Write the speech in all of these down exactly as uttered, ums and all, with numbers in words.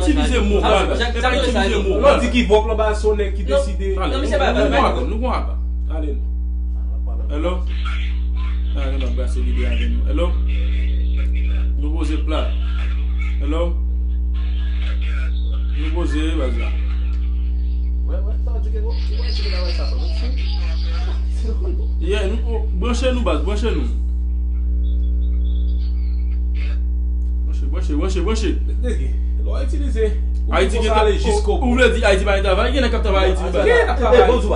Itilize mo, baz. E pa itilize mo. Lè w di give up lan, baz, se yon nèg ki deside. Non, misye pa, nou gon apa, nou gon apa. Ale non. Hello? Talè n ap brase lide avè nou. Hello? Nou poze plat. Hello? Nou poze, baz la. Yeah, nou, oh, branche nou, baz, branche nou. Branche, branche, branche, branche. Degi, lè w itilize, ou Ayiti pou gen ale jiskobou. Ou vle di Ayiti pa gen travay? Gen nèg k ap travay Ayiti, baz. Gen nèg k ap travay Ayiti.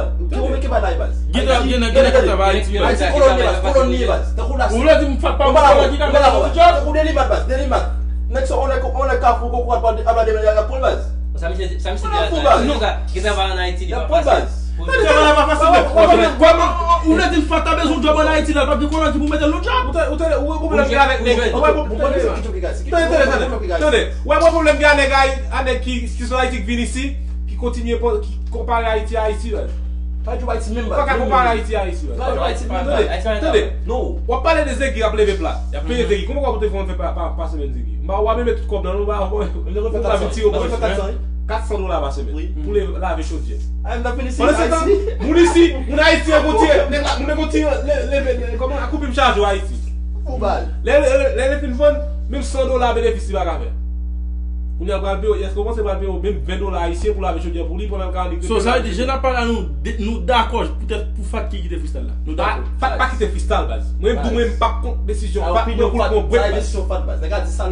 Gen nèg, gen nèg k ap travay Ayiti, baz. Ayiti kolon ye, baz. Kolon ye, baz. Tankou la. Ou vle di m fat pa ou la ki ka fè yon djòb? Tankou Delimat, baz. Delimat. Nèg sa, on nèg, on nèg Kafou, Kokorat, ap la demen, y ap pran baz. Sa misye, sa misye te la, gen travay ann Ayiti, li pa pase. Pou travay la pa fasil, men. Kòman, ou vle di m fat ta bezwen yon djòb ann Ayiti la, l p ap gen kolon ki pou mete l nan djòb? Ou tande, ou tande, ou wè pwoblèm gen avèk nèg. Ou wè pwoblèm gen avèk nèg. Tande, tande, tande. Tande, ou wè pwoblèm gen avèk nèg Ayi-, a nèg ki, ki sot Ayiti, ki vin isi, ki kontinye, ki konpare Ayiti a Ayiti, baz. Pa djòb Ayiti menm, baz. Ou pa ka konpare Ayiti a Ayiti, baz. Pa djòb Ayiti menm, baz. Tande, tande. Non. W ap pale de Zegi k ap leve plat. Y ap peye Zegi. Konbyen kòb ou te fè, fè pa, pa, pa semèn, Zegi? M ba ou, w ap menm tout kòb nan, nou ba ou, nou ba ou ti yo pòch, men. Kat san dola pa semèn. Wi. Pou lave chodyè. Pandan se tan, moun isi, moun Ayiti an kontinye, nèg la, moun nan kontinye le-, leve, le-, kòman, akoupi m chaje w Ayiti. Lè, lè, lè, lè l fin vann, menm san dola benefis li pa ka fè. Kounye a pral peye w, èske w panse pral peye w menm ven dola ayisyen pou lave chodyè pou li, pandan l ka li... So, sa vle di, jan n ap pale la, nou de-, nou dakò poutèt pou Fat ki kite freestyle la. Nou dakò. Fat pa kite freestyle, baz. Mwen menm tou, mwen, m p ap kont desizyon Fat, mwen pou l pran brèk, baz. Nèg la ka deside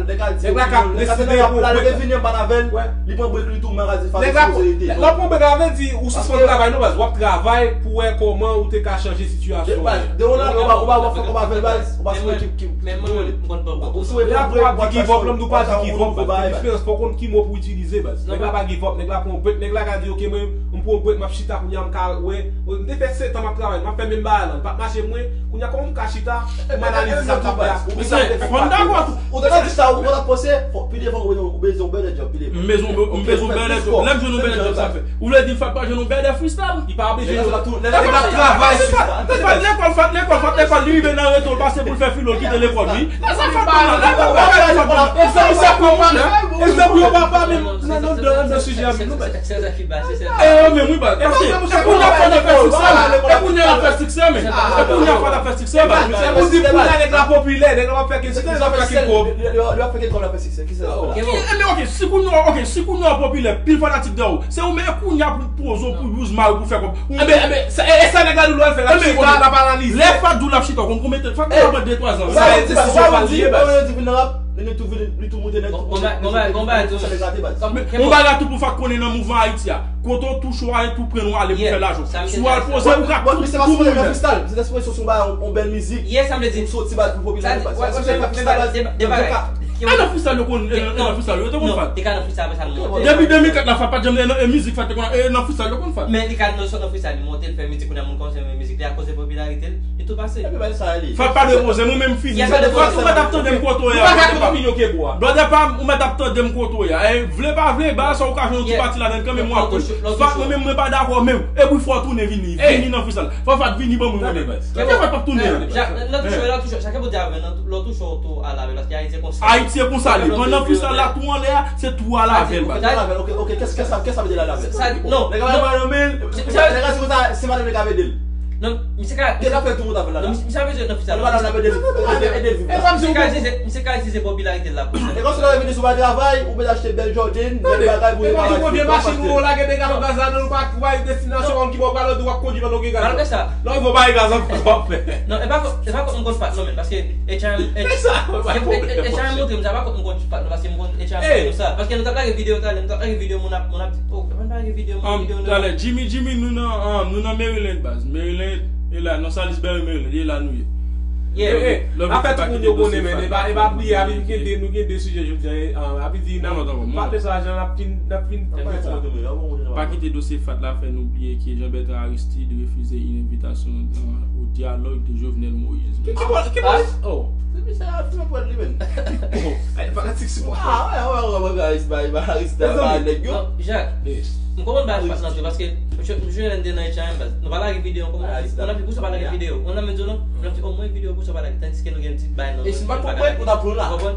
pou pran brèk. Li pran brèk la, li vini anba avè l, li pran brèk li tou, men ka di Fat sipoze rete. Lè w pran brèk la, vle di ou sispann travay, non, baz. W ap travay pou wè kòman ou te ka chanje sitiyasyon an. De yon lè, ou pa, ou pa, ou pa fè kòb avè l, baz. Ou pa sou ekip ki, ki, ki rele. Ou sou ekip, ou ap di give up, lòm nou pa di give up, baz. Gen diferans, fò w konn ki mo pou itilize, baz. Nèg la pa give up, nèg la pran brèk, nèg la ka di, "Ok, mwen, m pran brèk, m ap chita kounye a, m ka wè, m te fè sèt an m ap travay, m ap fè menm bagay la, li p ap mache mwen, kounye a kòman m ka chita, m analize sa m t ap fè a." Ou te ka di sa, ou, ou t ap panse, pi devan ou bezwen, ou bezwen yon bèlè djòb, pi devan. M bezwen, m bezwen yon bèlè djòb. Lè m jwenn yon bèlè djòb, sa fè. Ou vle di Fat pa jwenn yon bèlè freestyle? Li pa oblije jwenn tou. Nèg la travay sou sa. Fat, lekòl, Fat, lekòl, Fat, lekòl, li rive nan reto, l pase pou l fè filo, l kite lekòl, wi. Sa Fat pa nan, sa Fat pa nan. Egzanp, sa pran pa, egzanp, yo papa menm nan, nan, nan, nan sijè a menm, nou, baz. E yo menm, wi, baz. Paske, e kounye a Fat ap fè siksè, men. E kounye a Fat ap fè siksè, men. E kounye a Fat ap fè siksè, baz. Ou di kounye a nèg la popilè, nèg la ap fè kèk siksè, l ap fè kèk kòb. Li, li, li ap fè kèk kòb, l ap fè siksè. Ki sa w ap pale? Enben, ok, si kounye a, ok, si kounye a popilè, pil fanatik dèyè w, se ou menm, e kounye a pou poze w pou use may ou pou fè kòb. Ou menm, enben, sa, e, e sa nèg la di w l al fè, l ap chita, l ap analize. Lè Fat di w l ap chita, ou konn konbyen tan, Fat te pran de, twa zan. Sa e desizyon pa l li ye, baz. Li tou vin, li tou moute nèt, tou moute, sa nèg la te, baz. Yon bagay tou pou Fat konnen nan mouvman Ayiti a. Kote w touche w a, tou pran w ale pou fè lajan. Si w al poze, ou ka tout tou mouri nèt. Misye ta sipoze soti yon bagay, yon, yon bèl mizik. Pou soti, baz, pou popilarite, baz. E nan freestyle yo konn, e nan, e nan freestyle yo te konn Fat. Depi de mil kat la, Fat pa t janm, e nan, e mizik Fat te konn, e nan freestyle yo konn Fat. Men li ka nan, sot nan freestyle, li monte, li fè mizik, kounye a moun kòmanse renmen mizik li akoz de popilarite l, li tou pase. Fat pa dwe poze, mwen menm fini. Fat, ou mèt ap tande m kote w ye a. Blòdè pa m, ou mèt ap tande m kote w ye a. E, vle pa vle, ba sa ou ka jwenn yon ti pati ladan l kanmenm, w ap wè. Fat, mwen menm, mwen pa dakò menm. Epi fò w tounen vini, vini nan freestyle. Fò Fat vini ban mwen konnen. Kite Fat p ap tounen. Nan tou show, nan tou show, sa ke pou di avè nan lòt show tou a lavel, paske Ayiti e konsa. Ayiti e konsa li. Pandan freestyle la tou anlè a, se tou a lavel, baz. Ok, ok, kè sa, kè sa vle di la lavel? Sa, non. Nèg la pa nan men, nèg la se konsa, se madanm li ka ede l. Non, misye ka, misye ka fè tou moun avè l la. Non, misye ka bezwen nan freestyle. Madanm la ede l, ede l viv. Misye ka itilize, misye ka itilize popilarite l la pou sa. E kòm si la vini sou pa travay, ou bezwen achte bèl Jordan, bèl bagay pou yo pa. E pa tout machin ou lage de galon gaz ladan, ou pa, ou pa destinasyon, ki bò pral, ou ap kondui pandan w gen gaz. Malgre sa. Non, il faut pas gaz an, w ap fè. Non, e pa kont, e pa kont m kont Fat non, men, paske H R M, H R M montre m sa, pa kont m kont Fat non, paske m kont H R M montre m sa. Paske nou t ap lage videyo talè, nou t ap lage videyo, moun ap, moun ap di, "Oh, fè pa lage videyo, videyo nou." Talè, Jimmy, Jimmy, nou nan, um, nou nan Maryland, baz. Maryland, e la, nan Salisbury, Maryland, e la nou ye. Yeah. Afè tout moun yo konnen, men, e pa, e pa bliye, api gen de, nou gen de sijè jodi a, e, um, api di, nan, pa fè sa, jan, n ap fin, n ap fin, n ap fin sa. Pa kite dosye Fat la fè nou bliye ke Jean Bertrand Aristide refize yon envitasyon, euh, au dialogue de Jovenel Moïse. Ki, ki bò, ki bò? Oh. Se misye a fè pwèl li menm. Bon, ay, fanatik sipòtè. Ah, wè, wè, wè, wè, Aristide, Aristide, Aristide, nèg yo. Non, Jacques, m konprann bagay Fat nan tou, paske misye, misye Jacques te nan H R M, baz. Nou pa lage videyo, kòman, moun ap di, "Poukisa w pa lage videyo?" Moun ap di, "Non, moun ap di, omwen videyo, poukisa w pa lage?" Tandiske nou gen ti bagay nan men nou, nou pa ka lage. Ou konprann?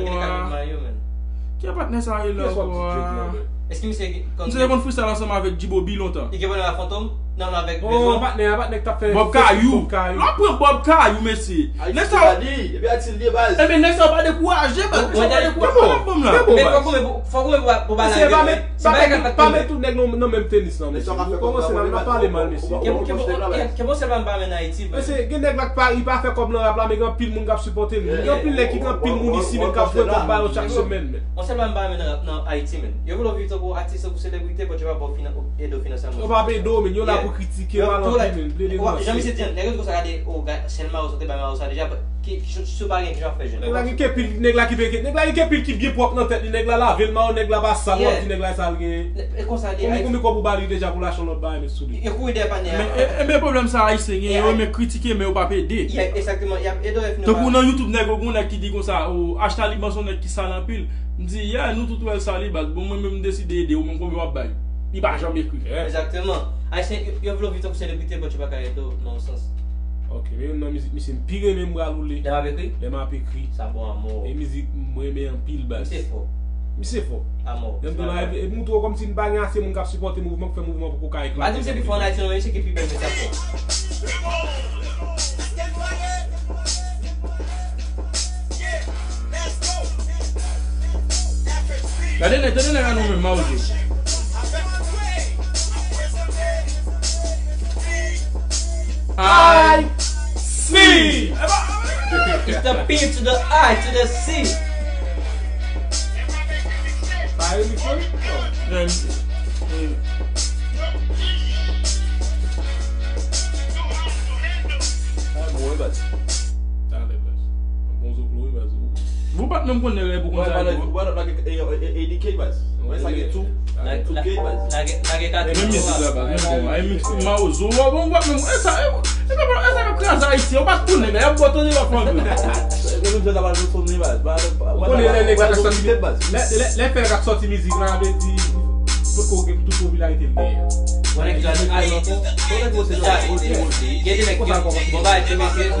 ankò a? Ki patnè sa ye la ankò a? Èske misye konn misye te konn freestyle ansanm avèk Djibobi lontan? Li gen pwoblèm ak Fantom? Non, non, avèk Bezwen. Patnè a, patnè k t ap fè Bob Kayou. Lè w pran Bob Kayou, mesye. Nèg sa yo. Ebyen, nèg sa yo pa dekouraje, baz. Nèg sa yo pa dekouraje. Fòk ou mete pou bagay. Pa met tout nèg nan menm tenis lan, mesye. Ou kòmanse nan pale mal, mesye. Ke bon sèl pa m pa men Ayiti. Mesye, gen nèg la k pa, li pa fè kòb nan rap la, men gen anpil moun k ap sipòte l. Gen anpil nèg ki gen anpil moun isi, men k ap voye kòb ba yo chak semèn, men. Yon sèl pa m pa men nan rap nan Ayiti, men. Yo vle w viv tankou atis, tankou selebrite, but yo pa ba w ede w finansyèlman. Yo pa ap ede w, men. Yo la pou kritike, pale anpil, men, plede nan. Jan misye di an, nèg yo di konsa, gade, o, sèl mayo sa te bay mayo sa deja, si w pa gen, kijan w ap fè jwenn? Nèg la gen kepil, nèg la ki peke, nèg la gen kepil ki byen pwòp nan tèt li, nèg la lave l mayo, nèg la pa sal, w ap di nèg la e sal genyen. E konsa li ye. Konbyen kòb ou ba li deja pou l achte yon lòt bagay met sou li? Yo kouri dèyè patnè a. Men, e, e, men pwoblèm sa ayisyen gen, yo renmen kritike, men yo p ap ede. Egzakteman, y ap ede w refini. Tankou nan YouTube, nèg yo gen yon nèg ki di konsa, o, H Taliban se yon nèg ki sal anpil. M di, yeah, nou tout wè l sal wi, baz. Bon, mwen menm m deside ede w, men konbyen w ap bay? Li pa janm ekri. Egzakteman. Ayisyen, yo, yo vle w viv tankou selebrite, but yo pa ka ede w nan yon sans. Ok, men youn nan mizik misye m pi renmen m pral woule. Lè m ap ekri? Lè m ap ekri. Sa bon anmò. E mizik m renmen anpil baz. Misye fò. Misye fò. Anmò. Lè m te la, epi, epi m twò kòmsi m pa gen ase moun k ap sipòte mouvman, k fè mouvman poko ka eklate. Pa di m se pi fò an Ayiti non, men misye ki pi bèl men sa fò. Gade nèg, tande nèg a nou menm, Mawozo. I see. It's the P to the I to the C. Sa remix lan? Sa bon, wi, baz. Talè, baz. Bon zoklo, wi, baz. Ou pa t menm konnen lè pou konsa. Ou pa t lage A D K, baz. Mwen sa gen tou. Tou K, baz. Lage, lage kat. Menm mizik la, baz. Men bon, ay mizik Mawozo. Ou pa menm, e sa, e, e pa, e sa k ap kraze Ayiti. Ou pa t konnen, men y ap bò tande lòt fò. Ou konnen lè nèg la k ap sòti, lè, lè, lè fè l k ap sòti mizik la, vle di, potko gen tout popilarite l genyen. Konnen ki sa, gen de nèg ki bon bagay ti mesye. M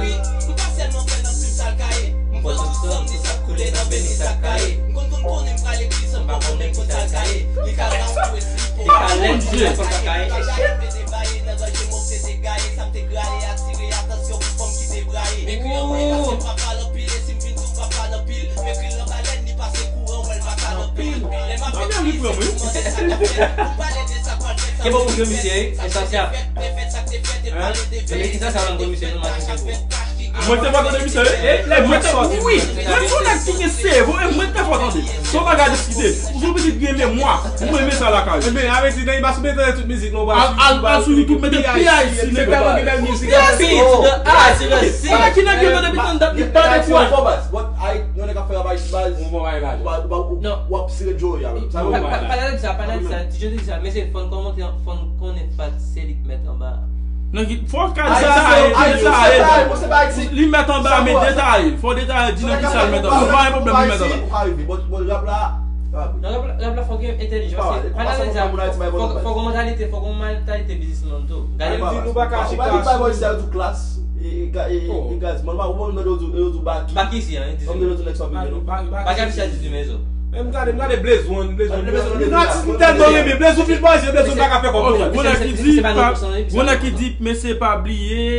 pa sèlman kwè nan fim sa l ka ye. M kwè sou sanm ni sa k koule nan veni sa k ka ye. M konn konn konnen m pral ekri san m pa konnen ki sa l ka ye. Li ka lans pou esli pou li ka lens pou nenpòt sa k ka ye. Bagay mete baye nan gòj mwen se te gaye sa m te graye atire atansyon pou fanm ki te braye. Ekri anmwe paske m pa pale anpil e si m vin di w m pa pale anpil. M ekri l nan balèn li pase kouran w wè l pa kal anpil. Lè m ap ekri se pou mande sa k ap fèt. Pou pale de sa k pral fèt sa m te fèt. Sa k te fèt, refèt sa k te fèt e pale de veye sa k ap fèt. Mwen te pa tande misye, e, e, lè mwen te, wi, mwen se yon nèg ki gen sevo, e mwen te fò tande. Se yon bagay diskite. Ou se yon pitit gen memwa, ou renmen sa lakay ou. Ebyen, avè di, nan Ibas, ou mete tout mizik, non, al, al, al sou YouTube, mete P I C, se tèlman gen bèl mizik. P I C, to the I, to the C. Sa ki nèg yo depi tann dat, li pa de fwa. But, ay, yon nèg ap fè travay sou baz. Ou bon, ay, baz. W ap, w ap, w ap sire Joe, ya, menm. Sa bon, pa, pa, pa nan sa, pa nan sa. Ti Joe te di sa, men se fò n kòmante, fò n konnen fat se li k mèt anba. Nan ki, fò w ka detaye, detaye. Li mèt anba, men detaye. Fò w detaye, di nan ki sa l mèt anba. Pa gen pwoblèm, li mèt anba. Nan rap la, rap la fò gen entèlijans. Fò, fò gen mantalite, fò gen mantalite biznismann tou. Gade, nou pa ka chita sou klas. E, e, e, e, e gaz, man, ou pa konprann yo di w, yo di w baki. Baki isi a, wi, di nou. Baki ap chita di nou, men zo. Men m gade, m gade Blaze One, Blaze One. M tèlman renmen Blaze One, vin pase, Blaze One pa ka fè kòb. Gwounan ki di, pa, gwounan ki di, mesye pa bliye,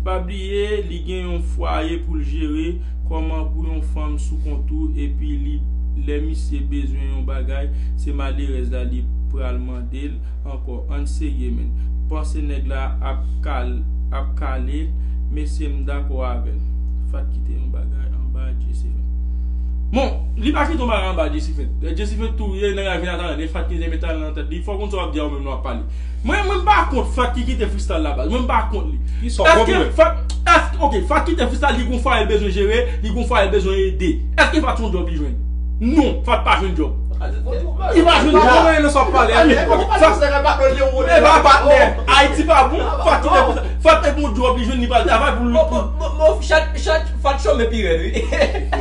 pa bliye, li gen yon fwaye pou l jere, kòman pou yon fanm sou kont ou, epi li, lè misye bezwen yon bagay, se malerèz la li pral mande l, ankò, ann serye, menn. Panse nèg la ap kal, ap kale, mesye m dakò avè l. Fat kite yon bagay anba Jesifent. Bon, li pa kite yon bagay anba Jesifent. Jesifent tou, ye nèg la vin atake, e Fat ki te met talè nan tèt li. Fò w konn sa w ap di a ou menm lè w ap pale. Mwen, mwen m pa kont Fat ki kite freestyle la baz. Mwen m pa kont li. Èske Fat, èske, ok, Fat kite freestyle, li gon fwaye l bezwen jere, li gon fwaye l bezwen ede. Èske Fat son djòb li jwenn? Non, Fat pa jwenn djòb. Li pa jwenn djòb. Sa pa patnè. Ayiti pa bon. Fat kite freestyle. Fat te gon djòb li jwenn, li pral travay pou l. Bon, bon, bon, bon, chat, chat, Fat chome pi rèd, wi.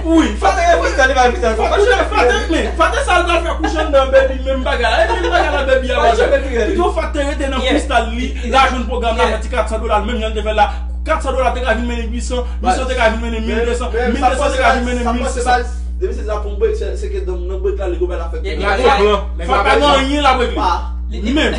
Wi, Fat te gen freestyle, li pa freestyle. Fat te, Fat te, men, Fat te sa l pral fè kouche anndan Baby, menm bagay la. E menm bagay la Baby a pral fè. Pito Fat te rete nan freestyle li, l al jwenn pwogram la, fè ti kat san dola, menm jan l te fè l la. Kat san dola te ka vin mennen uit san, uit san te ka vin mennen mil de san, mil de san te ka vin mennen mil sis san. Depi se la pou break, se, se ke nan, nan break la, li gon bagay la fè. Fat pa gen anyen l ap regle. Menm.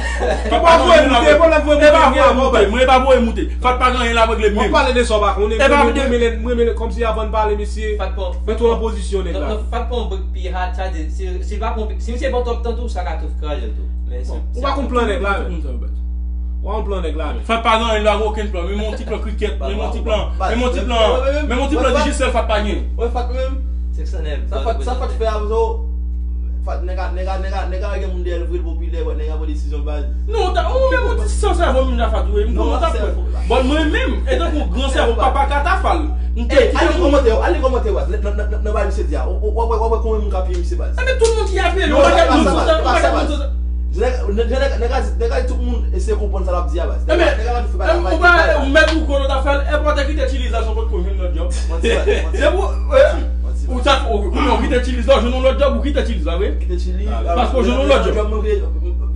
Fat pa gen anyen l ap regle. E pa voye moute, mwen e pa voye moute. Fat pa gen anyen l ap regle menm. W ap pale de sa w pa konnen. Mwen renmen, mwen renmen kòmsi avan n pale, mesye, mete w nan pozisyon nèg la. Fat pran break pi hard, sa di, si, si l pa pran, si misye pran twòp tan tou, sa ka tou kraze l tou. Men si, ou pa konn plan nèg la, men. Ou pa konn plan nèg la, men. Fat pa gen anyen, li pa gen okenn plan. Menm yon ti plan krikèt, menm yon ti plan, menm yon ti plan, menm yon ti plan Digicel Fat pa gen. Wè Fat menm. Senk san nèf. Sa Fat, sa Fat fè a, bro. Fat, nèg a, nèg a, nèg a, nèg a gen moun dèyè l vre, l popilè, wè, nèg a pran desizyon baz. Non, ta, ou menm ou di san sèvo moun la Fat, wi. M konn ta pran. Bon, mwen menm, etan ke yon gran sèvo, papa katafal. M te kite. Ale kòmante, ale kòmante, wè. Nan, nan, nan, nan bay misye di a. W, w, w, w, w, w, konbyen moun k apiye misye baz? Ebyen, tout moun ki apiye l, yon pakèt moun sou sa, yon pakèt moun sou sa. Nèg, nèg, nèg, nèg a di, nèg a di tout moun eseye konprann sa l ap di a baz. Nèg a, nèg a pa di fè bagay la. Ou pa, ou mèt ou konnen w ta fè l, enpòtan kite Tchiliz la, se yon pot konnen lòt djòb. Ou ta, ou, ou kite Tchiliz la, ou jwenn yon lòt djòb, ou kite Tchiliz la, wi. Kite Tchiliz. Paske ou jwenn yon lòt djòb.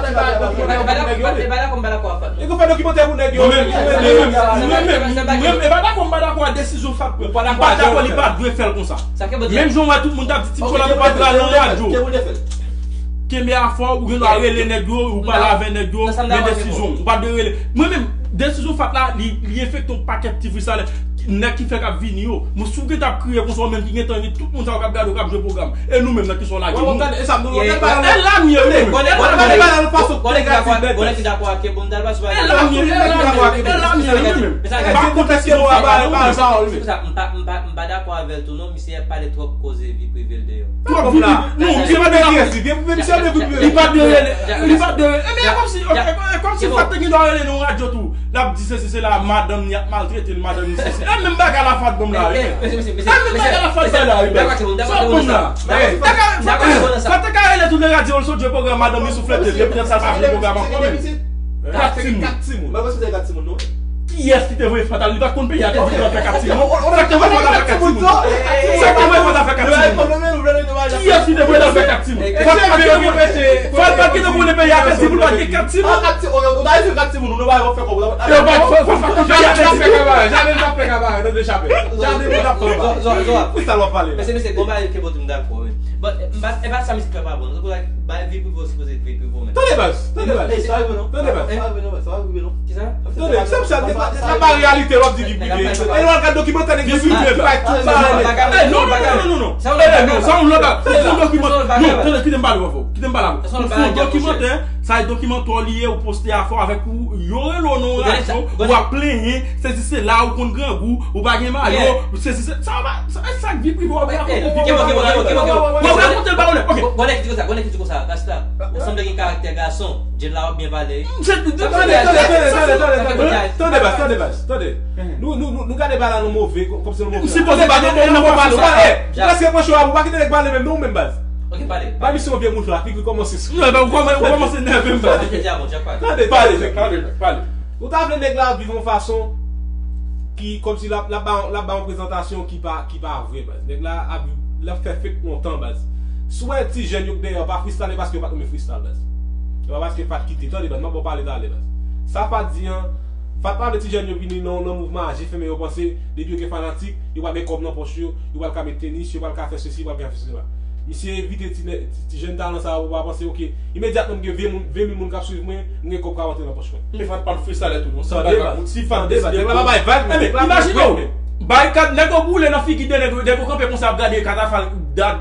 pa dakò, m pa dakò, m pa dakò a Fat non. E konn fè dokimantè pou nèg yo. Mwen menm, mwen menm, mwen menm, mwen menm, e pa dakò, m pa dakò a desizyon Fat pran. M pa dakò, li pa dwe fè l konsa. Sa ke bon. Menm jan w wè tout moun t ap di Tim Solano pa dwe al nan radyo. Kenbe afè w, ou gen dwa rele nèg yo, ou pale avè nèg yo, men desizyon, ou pa dwe rele. Mwen menm, desizyon Fat la, li, li enfekte yon pakèt ti frisalè, nèg ki fèk ap vini yo. Mwen, si w gen t ap kriye konsa, ou menm ki gen tan, gen tout moun sa yo k ap gade w, k ap jwe pwogram. E nou menm, nan ki sa w lage nou? E la m ye, wi, menm. E la m ye, wi, menm. E la m ye, e la m ye, wi, menm. M pa kont èske nou ap pale, wi, menm. M pa, m pa, m pa dakò avè l tou non, misye ap pale twòp koze vi prive l deyò. Twòp vi prive, non, misye pa dakò. Li pa dwe rele, li pa dwe rele. E men e kòmsi, e kòmsi Fat te gen dwa rele nan yon radyo tou. L ap di sesi sela, madanm li ap maltrete l, madanm li sesi. E menm bagay la Fat ban m la, wi. E menm bagay la Fat bay la, wi. Sa ban m la. Fat te ka rele tout le radyo, l sot jwe pwogram madanm li souflete l, epi nan sa l pa jwe pwogram ankò menm. Kat timoun. Kiyès ki te voye Fat al? Li pa t konn peyi a, te voye Fat al fè kat timoun. Sa k te voye Fat al fè kat timoun? Sa k te voye Fat al fè kat timoun? Kiyès ki te voye Fat al fè kat timoun? Fat pa t gen, Fat pa t gen pou l konnen peyi a, fè di pou l pa t gen kat timoun. E yo pa t fè, Fat pa t konn peyi a, fè kabarè. Jaden t ap fè kabarè, tande chapèl. Jaden t ap fè kabarè. Ki sa l w ap pale la? Mesye, mesye, gon bagay ke pote m dakò, wi. But, e pa, e pa sa mizik la pa bon. Tankou, like, bay vi prive w sipoze vi prive w, men. Tande baz, tande baz. Ey, sa rive non. Tande baz. Sa rive non, sa rive non. Kisa? Tande, sa, sa, sa pa reyalite, w ap di vi prive. E lè w al gad dokimantè nèg yo ki bay tout bagay. Ey, non, non, non, non, non. Sa yon lòt bagay. Sa yon lòt bagay. Ou fè yon dokimantè. Non, tande, kite m pale avè w. Kite m pale avè w. Ou fè yon dokimantè, sa e dokimantè li ye, ou poste afè w avèk ou, yo rele w nan yon radyo, w ap plenyen, sesi sela, ou konn grangou, ou pa gen mayo, sesi se, sa pa, sa, sa vi prive w ap rakonte. Bon, rakonte l pa onè. Ok. Bon, nèg ki di konsa, bon, nèg ki di konsa, Rasta, ou sanble gen karaktè gason, Jane la w ap byen pale. Tande, tande, tande, tande, tande, tande, tande, baz, tande, baz, tande. Nou, nou, nou, nou gade bagay la nou move, kòmsi nou move. M sipoze pa gen moun nan pale. Ou pa, eh, ou prèske pran cho a, ou pa kite nèg pale menm non, ou menm baz. Ok, pale. Ba misye yon vye mouchwa, figi kòmanse sou. Non, epa, ou kòmanse nève m, baz. Tande, pale, pale, pale. Ou ta vle nèg la viv yon fason ki, kòmsi l ap, l ap ba, l ap ba yon prezantasyon ki pa, ki pa vre, baz. Nèg la ap, l ap fè fake lontan, baz. Si w wè ti jèn yo k dèyè, pa freestyle paske yo pa t renmen freestyle, baz. E pa paske Fat kite, tande, baz, m ap ba w pale talè, baz. Sa Fat di an, Fat pa vle ti jèn yo vini nan, nan mouvman a je fèmen, yo panse depi yo gen fanatik, yo pral gen kòb nan pòch yo, yo pral ka met tenis, yo pral ka fè sesi, yo pral ka fè sela. Misye evite ti, ti, ti jèn talan sa yo, pa panse, ok, imedyatman m gen ven moun, ven mil moun k ap swiv mwen, m gen kòb k ap rantre nan pòch mwen. Men Fat pa freestyle tou non. Tande, baz. Tande, baz. Nèg la pa bay vag, men nèg la pa bay vag, men. Imajine w, barikad, nèg yo boule nan figi de nèg, nèg yo kanpe konsa ap gade katafal,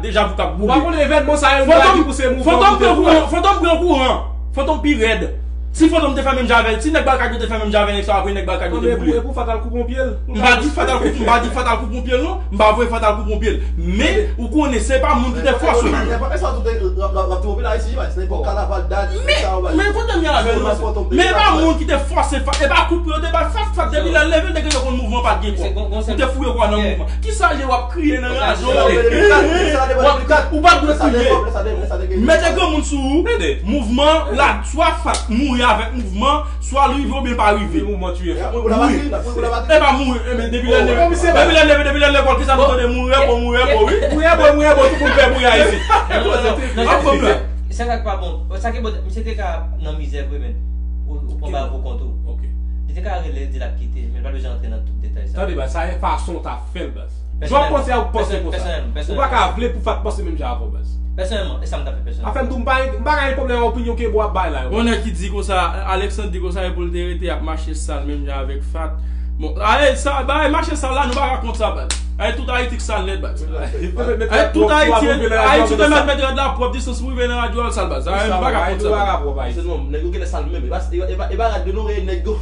deja vou k ap boule. Ou pa konnen evènman sa yo, nou pa di pou se mouvman ki te fè. Fantom pran kouran, Fantom pran kouran. Fantom pi rèd. Si Fantom te fè menm jan avè l, si nèg Balkad yo te fè menm jan avè nèg sa yo, apre nèg Balkad yo te boule. E pou Fatal koupe yon pye l. M pa di Fatal koupe, m pa di Fatal koupe yon pye l non. M pa voye Fatal koupe yon pye l. Men, ou konnen, se pa moun ki te fòse w. Nenpòt sa tout l ap tou popilè isi, baz. Nenpòt kanaval dat, sa yo, baz. Men kote m ye avè l, men se pa moun ki te fòse Fat, e pa kout pou yo te bay Fat, Fat depi lè l leve, l te gentan konn mouvman pa t gen kòb. Ou te fouye kò nan mouvman. Kisa l ye w ap kriye nan radyo? Ou pa dwe kriye. Mete granmoun sou ou. Mouvman la, swa Fat mouri avèk mouvman, swa l rive oubyen l pa rive. Wi. E pa mouri, e men depi lè l leve, depi lè l leve, depi lè l lekòl, kisa nou tande? Mouri ebo, mouri ebo, wi. Mouri ebo, mouri ebo, tout moun pè mouri Ayiti. An pwoblèm. Sa k pa bon. Sa ki bon, misye te ka nan mizè vre, men ou, ou pran bagay pou kont ou. Li te ka rele l, di l ap kite, men l pa t bezwen antre nan tout detay sa. Tande, baz, sa e fason w ta fè l, baz. Jan w panse a, ou panse konsa. Ou pa ka vle pou Fat panse menm jan avè w, baz. Pèsonèlman, e sa m ta fè pèsonèlman. Afè m tou, m pa, m pa gen pwoblèm ak opinyon ke bò ap bay la yo. Yon nèg ki di konsa, Alexandre di konsa, e pou l te rete, y ap mache sal menm jan avèk Fat. Bon, ale, sa, bagay mache sal la, nou pa ka kont sa, baz. Ay, tout Ayiti k sal nèt, baz. Ay, tout Ayiti, Ayiti te mèt met rad la pwòp, distans pou rive nan radyo a sal, baz. Ay, nou pa ka kont sa, baz. Se non, nèg yo genlè sal menm. E pa, e pa, e pa rad yo non, e nèg yo.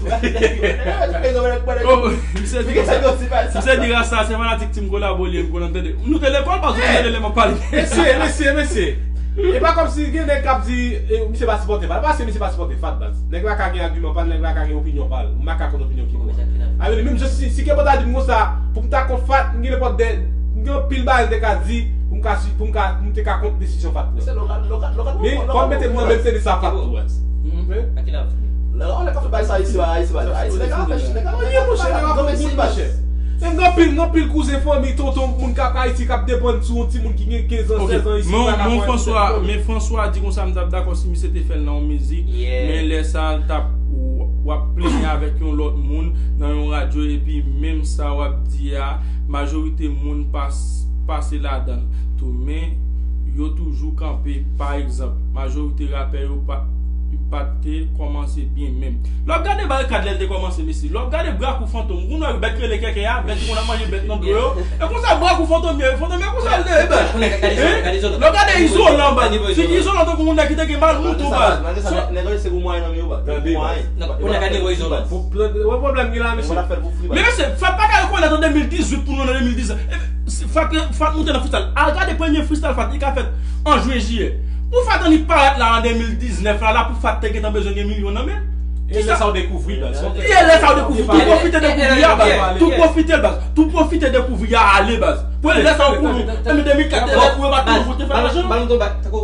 Misye di konsa, misye di Rasta se fanatik Team Kolabo li ye, m konn tande. Nou te lekòl, baz, ou konn tande lè m ap pale. Mesye, mesye, mesye. E pa kòmsi gen nèg k ap di, e, misye pa sipòte Fat. E pa se misye pa sipòte Fat, baz. Nèg la ka gen agiman pa l, nèg la ka gen opinyon pa l. M pa ka kont opinyon ki pou. Avè li, menm jan si, si Kebo ta di m konsa, pou m ta kont Fat, m gen nenpòt de, m gen anpil bagay m te ka di, pou m ka, pou m ka, pou m te ka kont desizyon Fat pran. Men, fò m mete m nan menm tenis a Fat tou, baz. Menm gen anpil, gen anpil kouzen, fanmi, tonton, moun k ap Ayiti, k ap depann sou yon timoun ki gen kenz an, sèz an isi, pa ka fè. Men François, men François di konsa, m t ap dakò si misye te fè l nan yon mizik, men lè sa a, l t ap, w ap plenyen avèk yon lòt moun nan yon radyo, epi menm sa w ap di a, majorite moun pas, pase ladan l tou, men yo toujou kanpe. Pa egzanp, majorite rapè yo pa, pa t te kòmanse byen menm. Lè w ap gade Barikad lè l te kòmanse, mesye, lè w ap gade Brakou Fantom, ou konn wè bèt rele kèkè a, bèt ki konn ap manje bèt nan dlo yo. E konsa Brakou Fantom ye, Fantom ye konsa l te ye, baz. Lè w gade Izolan, baz. Figi Izolan tankou yon nèg ki te gen mal mouton, baz. Malgre sa, nèg yo se pou mwayen nan men yo, baz. Pou mwayen. Pou nèg gade Izolan. Pwoblèm gen la, mesye. Men mesye, Fat pa ka rekonèt an de mil dizuit pou nou nan de mil diz. Fat, Fat moute nan freestyle. Al gade premye freestyle Fat, li ka fèt an jen, jiyè. Pou Fat annik parèt la an de mil diznèf la, la pou Fat te gentan bezwen gen milyon nan men l. E lè sa w dekouvri, baz. E lè sa w dekouvri, tou pwofite dekouvri a, baz. Tou pwofite l, baz. Tou pwofite dekouvri a, ale, baz. Pou lè sa w konnen, an de mil kat, lè pou yo pa toujou vote fè lajan.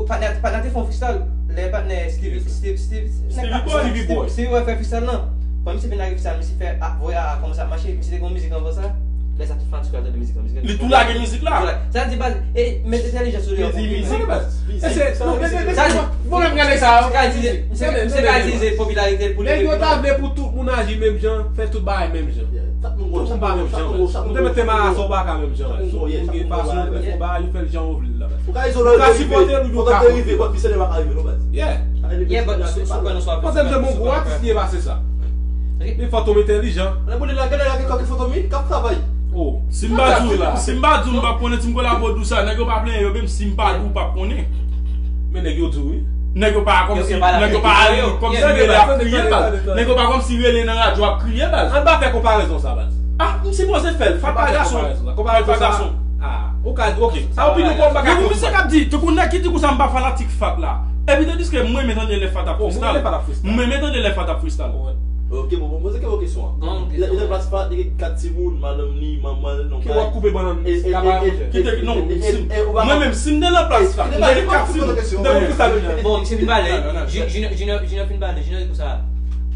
Patnè, patnè te fè yon freestyle, lè patnè Stevie, Stevie, Stevie, Stevie Boy. Stevie Boy fè freestyle lan. Pandan misye fin lage freestyle, misye fè, a, voye a, a kòmanse ap mache, misye te gen yon mizik anvan sa. Lè sa tout fanatik yo al tande mizik lan, mizik lan. Li tou lage mizik la. Sa di baz, e, met entèlijans sou li ankò. Li di mizik, baz. E se, non, men, men, men, bon, men gade sa. Misye ka itilize, misye ka itilize popilarite l pou li. Nèg yo ta vle pou tout moun aji menm jan, fè tout bagay menm jan. Tout moun pa menm jan. Ou te mete marasa, ou pa ka menm jan. Tout moun gen fason yo fè bagay, yo fè l jan yo vle l la. Ou ka izole l, ou ka sipòte l, ou ka rive, but misye pa ka rive non baz. Yeah. Yeah, but sou, sou kwen nou swa. Panse m se bon gwo atis li ye pase sa. Li Fantom entèlijan. Nan boule la, gade la, gen kòk Fantom wi, k ap travay. Oh, si m pa di w, si m pa di w m p ap konnen, si m kolabo di w sa, nèg yo pa plenyen yo, menm si m pa di w, w p ap konnen. Men nèg yo di w wi. Nèg yo pa kòmsi, nèg yo pa ale kòmsi rele ap kriye baz. Nèg yo pa kòmsi rele nan radyo ap kriye baz. Ann pa fè konparezon sa baz. Ah, m sipoze fè l. Fat pa gason. Fat pa gason. Ah, ou ka, ok. Sa opinyon pa w, m pa ka konprann. Misye k ap di, tankou nèg ki di konsa m pa fanatik Fat la. Epi tandiske m renmen tande lè Fat ap freestyle. M renmen tande lè Fat ap freestyle. Ok, bon, bon, poze kèk kesyon an. Lè, lè plas Fat, li gen kat timoun, madanm li, manman l, non. Ki w ap koupe bannann, e, e, e, e, kite, non, e, e, si, e, ou pa mwen menm, si m te nan plas Fat, m te gen kat timoun, m te gen freestyle. Bon, misye fin pale. Junior, Junior, Junior fin pale. Junior di konsa,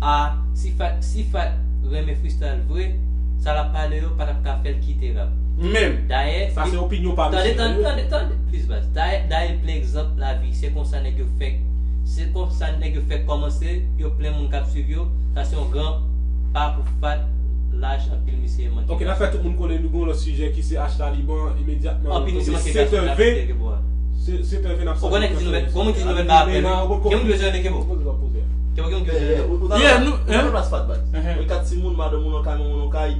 a, si Fat, si Fat renmen freestyle vre, sa l ap pale yo pa t ap ka fè l kite rap. Menm. Dayè, sa se opinyon pa misye. Tande, tande, tande, tande, plis baz. Dayè, dayè, l plen egzanp lavi. Se konsa nèg yo fèk, se konsa nèg yo fèk kòmanse, yo plen moun k ap swiv yo. Sa se yon gran pa pou Fat, lach anpil misye manke. Ok, n ap fè tout moun konnen nou gen yon lòt sijè ki se H Taliban imedyatman. Anpil misye manke gason la. Se, se tèven ap sòti. Ou konnen ki ti nouvèl, bon moun ki ti nouvèl pa apèl wi. Gen moun ki bezwen de Kebo. Poze w ap poze a. Kebo gen moun ki bezwen de Kebo. Yeah, nou, hein? Ou nan plas Fat baz. Ou kat timoun, madanm ou nan kay, manman ou nan kay.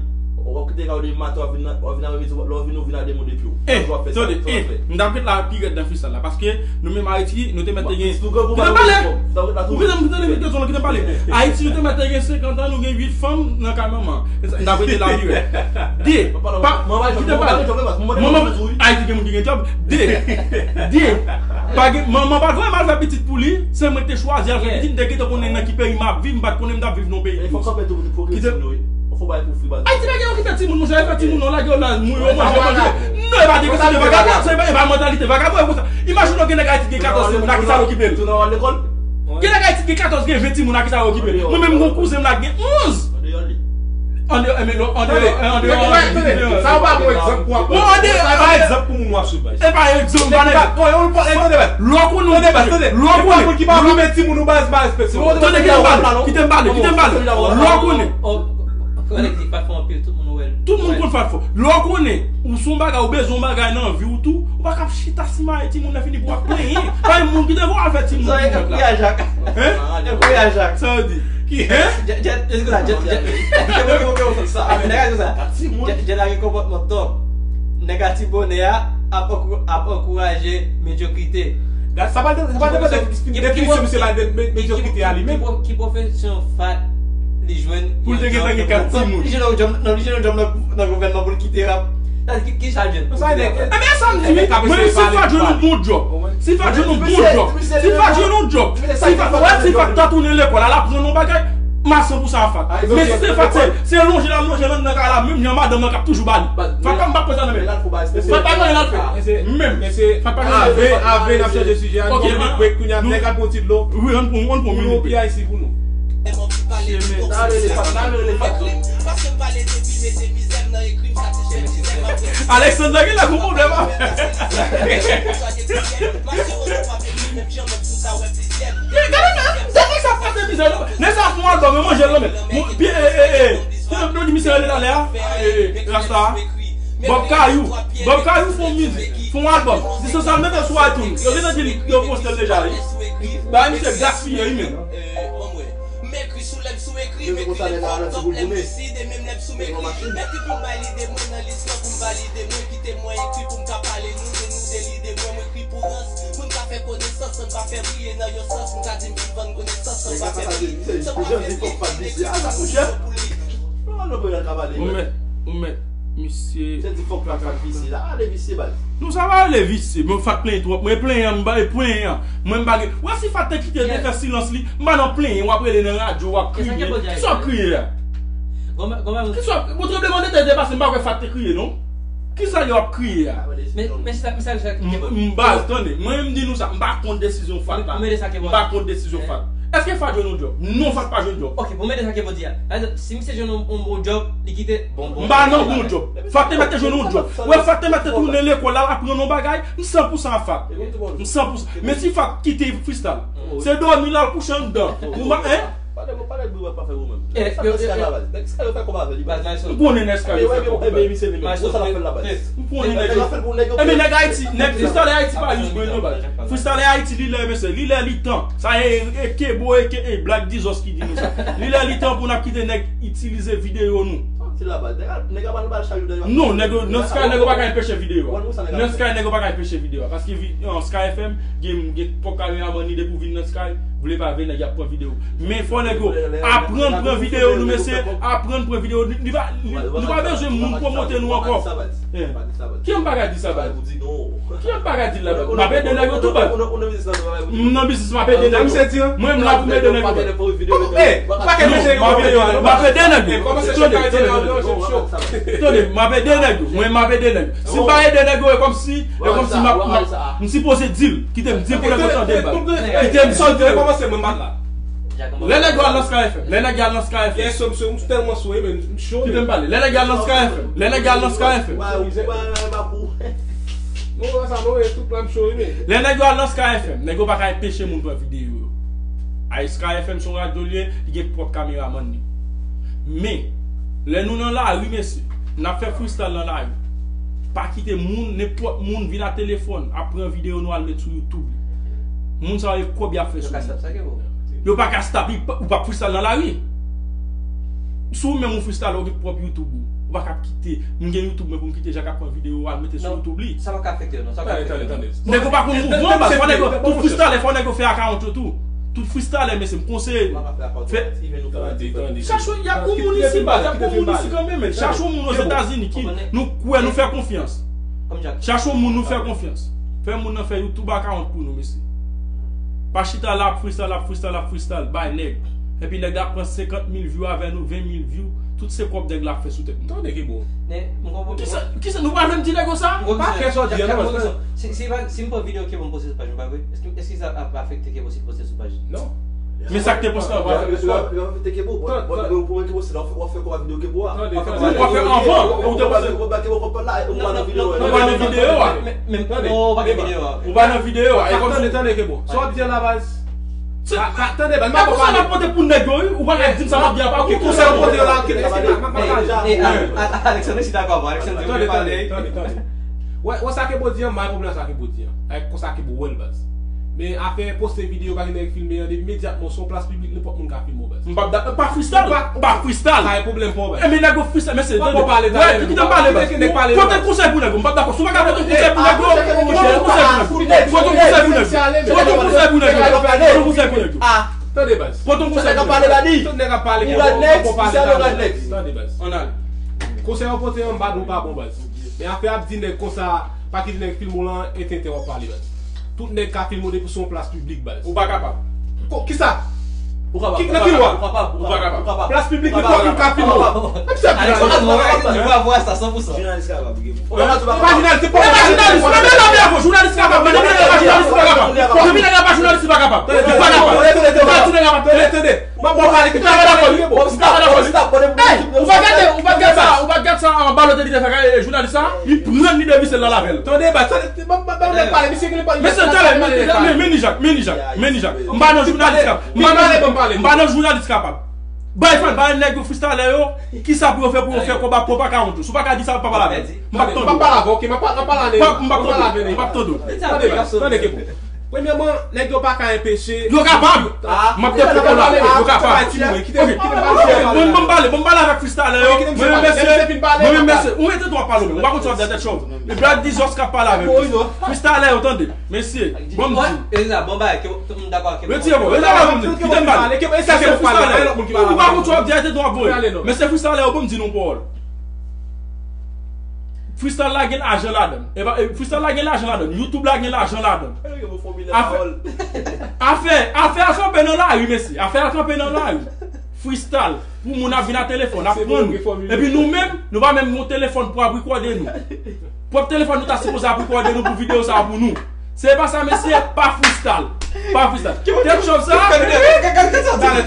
W ap kite kay ou depi maten, w ap vin, w ap vin apre midi, lè w vin ou vin ak de moun epi w. Eh, tande, eh, m t ap ret la pi rèd nan freestyle la, paske nou menm Ayiti, nou te mèt te gen, kite m pale! Ou kite m, kite m, kite m pale. Ayiti, nou te mèt te gen senkant an, nou gen uit fanm nan kay manman. M t ap rete la pi rèd. De, pa, kite m pale. Manman, Ayiti gen moun ki gen djòb. De, de, pa gen, manman pa t voye m al fè pitit pou li, se mwen ki te chwazi al fè pitit, m te gentan konnen nan ki peyi m ap viv, m pa t konnen m t ap viv nan yon peyi. Kite Ayiti pa gen okipe timoun, monchè, e fè timoun nan lage yo la, mouye yo, manje, manje. Non, e pa de kesyon de vagabon, se pa, e pa mantalite vagabon, e konsa. Imajine w gen nèg Ayiti gen katòz timoun, a kisa l okipe l? Gen nèg Ayiti gen katòz, gen ven timoun, a kisa l okipe l? Mwen menm, m gon kouzen m la ki gen onz. Andeyò, e men, andeyò, andeyò, andeyò. Sa yo pa bon egzanp pou ap. Non, andeyò, e pa egzp pou moun w ap swiv, baz. E pa egzanp, pa egzanp. Lè w konnen, lè w konnen. Tande, baz, tande. Tande, kite m pale, kite m pale, kite m pale. Lè w konnen. Kòlèg di Fat fò anpil, tout moun wè l. Tout moun konn Fat fò. Lè w konnen, ou se yon bagay, ou bezwen yon bagay nan vi w tou, ou pa ka ap chita simaye timoun nan fini pou w ap plenyen. Pa gen moun ki te vle w al fè timoun pou mèt la. Hein? Sa yo di. Ki, hein? Nèg a di konsa. Djèl la gen konpòtman tòg. Nèg a ti bonè a ap ankou-, ap ankouraje medyokrite. Sa pa, sa pa depann de definisyon misye ba de me-, medyokrite a li menm. Ki pwofesyon Fat li jwenn? Pou l te gentan gen kat timoun. Li jwenn yon djòb, non, li jwenn yon djòb nan, nan gouvènman pou l kite rap. Sa ki, ki sa l jwenn? Ebyen sa m di wi, menm si Fat jwenn yon bon djòb, si Fat jwenn yon bon djòb, si Fat jwenn yon djòb, si Fat, wè, si Fat ta tounen lekòl, al aprann yon bagay, m a san pou san a Fat. Men si se Fat, se, se lonje l ap lonje nan, nan kay la, menm jan madanm nan k ap toujou ba li. Fat pa, m pa pran sa nan men l. Fat pa gen anyen l al fè. Menm. Fat pa gen anyen l al fè. Avè, avè n ap chanje sijè a, nou pran yon break kounye a, nèg al pran ti dlo. Wi, ann pran, ann pran yon minit. Pou nou pi ayisyen pou nou. Alexandre gen la gon pwoblèm avè. Gade men, se nèg sa fè mizè non. Nèg sa fè yon albòm, yo manje l non men. Pye, e, e, e. Ki nèg nou di misye rele talè a? E, Rasta. Bob Kayou. Bob Kayou fè yon mizik, fè yon albòm. Li sanse al mete l sou iTunes. Yo gentan di l, yo poste l deja wi. Bagay misye gaspiye wi menm. M ekri sou lè m sou ekri, m ekri lè m fò, top lè m deside, menm lè m sou m ekri. M ekri pou m bay lide mwen nan lis lan, pou m valide mwen, kite mwen ekri pou m ka pale nou de nou, de lide mwen, m ekri pou rans, pou n ka fè konesans, san n pa fè briye nan yon sans, m ka di m vin vann konesans, san n pa fè briye, san n pa fè briye, ki n ekri pou nou, pou li. Ou mèt, ou mèt. Misye. Se di fòk Fat, Fat visye la. Ale visye baz. Non, sa pa rele visye. Mwen Fat plenyen twòp. Mwen plenyen an, m ba e plenyen an. Mwen m pa gen. Wè si Fat te kite l te fè silans li, m pa nan plenyen. W ap rele nan radyo, w ap kriye. Kisa w ap kriye a? Kisa w ap, bon, tranblemanntè te pase, m pa wè Fat te kriye non. Kisa yo ap kriye a? Men, men sa, men sa, sa, m baz, tande. Mwen m di nou sa, m pa kont desizyon Fat la. M pa kont desizyon Fat. Èske Fat jwenn yon djòb? Non, Fat pa jwenn djòb. Ok, bon, men sa Kebo di a. Si misye jwenn yon, yon bon djòb, li kite, bon, bon. M pa nan bon djòb. Fat te mèt te jwenn yon djòb. Wè, Fat te mèt te tounen lekòl, al aprann yon bagay, m san pou san a Fat. M san pou san. Men si Fat kite freestyle, se dòmi l al kouche anndan. Ou ma, hein? Yo pa fè yo menm. Nèg Sky la baz. Nèg Sky yo fè kòb avè li baz. M konnen nèg Sky yo fè kòb baz. M konnen nèg yo. Enben nèg Ayiti, nèg freestyle Ayiti pa jis grenn yo baz. Freestyle Ayiti li lè mesye, li lè li tan. Sa e Kebo e Black Jesus ki di nou sa. Li lè li tan pou n ap kite nèg itilize videyo nou. Non, nèg yo, nan Sky nèg yo pa ka enpeche videyo a. Nan Sky nèg yo pa ka enpeche videyo a. Paske Sky F M gen twòp kameramann li depi w vin nan Sky, vle pa vle nèg y ap pran videyo. Men fò nèg yo aprann pran videyo nou mesye, aprann pran videyo nou. Nou pa bezwen moun pwomote nou ankò. Ki m pa ka di sa baz? Ki m pa ka di la baz? M ap ede nèg yo tou baz. M nan biznis m ap ede nèg yo. Mwen m la pou m ede nèg yo baz. M ap ede nèg yo. Tande, tande, tande. M ap ede nèg yo. Mwen m ap ede nèg yo. Si m pa ede nèg yo e kòmsi, e kòmsi m ap, m ap, m sipoze di l. Kite m di l pou nèg yo tande baz. Kite m di l. Lè nèg yo al nan Sky F M, lè nèg yo al nan Sky F M. Kite m pale. Lè nèg yo al nan Sky F M, lè nèg yo al nan Sky F M. Lè nèg yo al nan Sky F M, nèg yo pa ka enpeche moun pran videyo yo. Ay Sky F M se yon radyo li ye, li gen pwòp kameramann li. Men, lè nou nan lari mesye, n ap fè freestyle nan lari. Pa kite moun, nenpòt moun vin a telefòn ap pran videyo nou al met sou YouTube. Moun sa yo e kòb y ap fè sou nou. Yo pa ka stop, ou p ap freestyle nan lari. Si w menm ou freestyle ou gen pwòp YouTube ou, ou pa ka kite, m gen YouTube mwen pou m kite Jacques ap pran videyo al mete sou YouTube li. Sa pa ka afekte yo non. Nèg yo pa konn mouvman baz. Fò nèg yo, tout freestyle fò nèg yo fè account yo tou. Tout freestyle mesye m konseye nou. Fè Chache yon, y a gwo moun isi baz, y a gwo moun isi kanmenm men. Chache yon moun Ozetazini ki nou kwè nou fè konfyans. Chache yon moun nou fè konfyans. Fè moun nan fè YouTube account pou nou mesye. Pa chita la ap freestyle, ap freestyle, ap freestyle bay nèg. Epi nèg la pran senkant mil view avè nou, ven mil view. Tout se kòb nèg la ap fè sou tèt nou. Tande ki bon. Kisa, kisa nou pa janm di nèg yo sa? Pa kè sòti an non. Si, si, si m pran videyo ki bon poste sou paj mwen pa vre? Èske, èske sa ap afekte ki bon si poste sou paj? Non. Men sa k te poste anvan. Yo ap fè Kebo. Bon, bon, pou mwen Kebo se la w ap fè kòb ak videyo Kebo a. Ou ap fè anvan, ou te poste. Ou pa nan videyo a. Ou pa nan videyo a. Ou pa nan videyo a. E kòm si tande, tande Kebo. Sa w ap di an la baz? Tande baz. Mwen konsa n ap pote pou nèg yo wi. Ou pa ka di m sa m ap di a pa bon. Konsèy ou pote yo la. Alexandre si dakò avè Alexandre di ou pale. Wè, wè sa Kebo di an, m pa gen pwoblèm sa Kebo di an. Avèk konsa Kebo wè l baz. Men afè poste videyo pa gen nèg filme an, depi imedyatman se yon plas piblik nenpòt moun ka filme w baz. M p ap dakò, pa freestyle. Pa freestyle. Sa e pwoblèm pa w baz. Enben nèg yo freestyle, mesye, tande. Wè, kite m pale baz. Pote konsèy pou nèg yo, m p ap dakò. Si w pa ka pote konsèy pou nèg yo, pote konsèy pou nèg yo. Pote konsèy pou nèg yo. Pote konsèy pou nèg yo. Pote konsèy pou nèg yo. Tande baz. Pote konsèy pou nèg yo. Tout nèg ap pale, Kebo, ou pa pale. Tande baz. Konsèy ou pote an, m pa di w pa bon baz. Men afè ap di nèg konsa, pa kite nèg filme w lan, e tenten w ap pale baz. Tout nèg ka filme w depi sou yon plas piblik baz. Ou pa kapab. Kisa? Ou kapab. Nan ki lwa? Ou kapab. Plas piblik nenpòt moun ka filme w. Alexandre, ou pa vwa sa san pou san. Jounalis kapab. Ou pa jounalis, se pa jounalis, men lè pa jounalis pa kapab. Depi lè pa jounalis pa kapab. Ou pa kapab. Tande, tande, tande. Tande, tande. Mwen bon pale ki pa dakò li. Bon, stop, bon, stop, bon, bon, hey, ou pa gade, ou pa gade sa, ou pa gade sa an Balotelli te fè kay jounalis sa, li pran li depi se la lavel. Tande baz, tande, ban ban ban nèg pale, misye ki li pale. Mesye, tande, men ni Jak, men ni Jak, men ni Jak. M pa nan jounalis kap. M pa nan, m pa nan jounalis kapab. Bay fan, bay nèg yo freestyle yo, kisa pou yo fè pou yo fè konba pou yo pa ka wont yo. Si w pa ka di sa, pa pale avè m. M p ap tande w. M p ap pale avè w, ok, m ap pale avè w. M p ap tande w. M p ap tande w. Tande baz, tande Kebo. Premyèman, nèg yo pa ka enpeche. Yo kapab. M ap tande w la. Yo kapab. Kite m pale. Mwen, mwen pale, mwen pale avèk freestyle yo. Mwen menm mesye, mwen menm mesye. Ou rete twa pale ou menm. Ou pa konn sa w ap di a tèt chòv. E Black Jesus k ap pale avèk nou. Freestyle yo tande. Mesye, bon m di. Retire bon, retire bon. Kite m pale. Ou pa konn sa w ap di a tèt w ap voye. Mesye freestyle yo, bon m di nou pawòl. Freestyle la gen lajan ladan l. Epa, e, freestyle la gen lajan ladan l. YouTube la gen lajan ladan l. Afè, afè, afè a kanpe nan lari, mesye. Afè a kanpe nan lari. Freestyle. Pou moun ap vin a telefòn, ap pran nou. Epi nou menm, nou pa menm gen yon telefòn pou ap rekòde nou. Pwòp telefòn nou ta sipoze ap rekòde nou pou videyo sa a pou nou. Se pa sa, mesye, pa freestyle. Pa freestyle. Tèt chòv sa. Talè,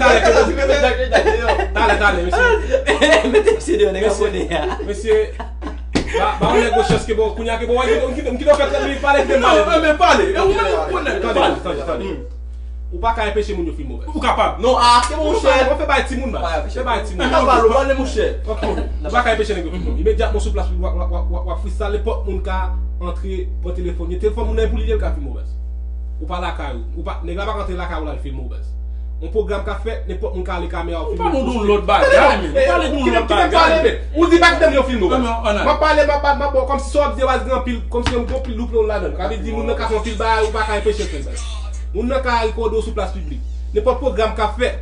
talè, talè, mesye. Mete misye deyò, nèg abòne a. Mesye, ba, ba yon nèg yon chans ke bon, kounye a ke bon, wè, m kite w fè trant minit pale, kite m pale. Non, men pale. E ou menm ou pale. Tande, tande, tande. Ou pa ka enpeche moun yo filme w, baz. Ou kapab. Non, a, ke monchè. Ou fè bay timoun, baz. Fè bay timoun. Ou kapab, ou pale, monchè. Ok. Ou pa ka enpeche nèg yo filme w. Imedyatman sou plas, w ap, w ap, w ap, w ap freestyle, nenpòt moun ka antre, pran telefòn. Telefòn moun nan e pou li, li ka filme w, baz. Ou pa lakay ou. Ou pa, nèg la pa ka antre lakay ou la, l filme w, baz. Yon pwogram ka fèt, nenpòt moun ka ale kamera w filme. Ou pale yon lòt bagay, men. Ou pale yon lòt bagay. Ou di pa kite m yo filme w, baz. M ap pale, m ap, m ap, m ap, kòmsi sa w ap di a, baz, gen anpil, kòmsi gen anpil loup ladan. Sa vle di moun nan ka fè anpil bagay, ou pa ka enpeche l fè l, baz. Moun nan ka rekòde w sou plas piblik. Nenpòt pwogram k ap fèt,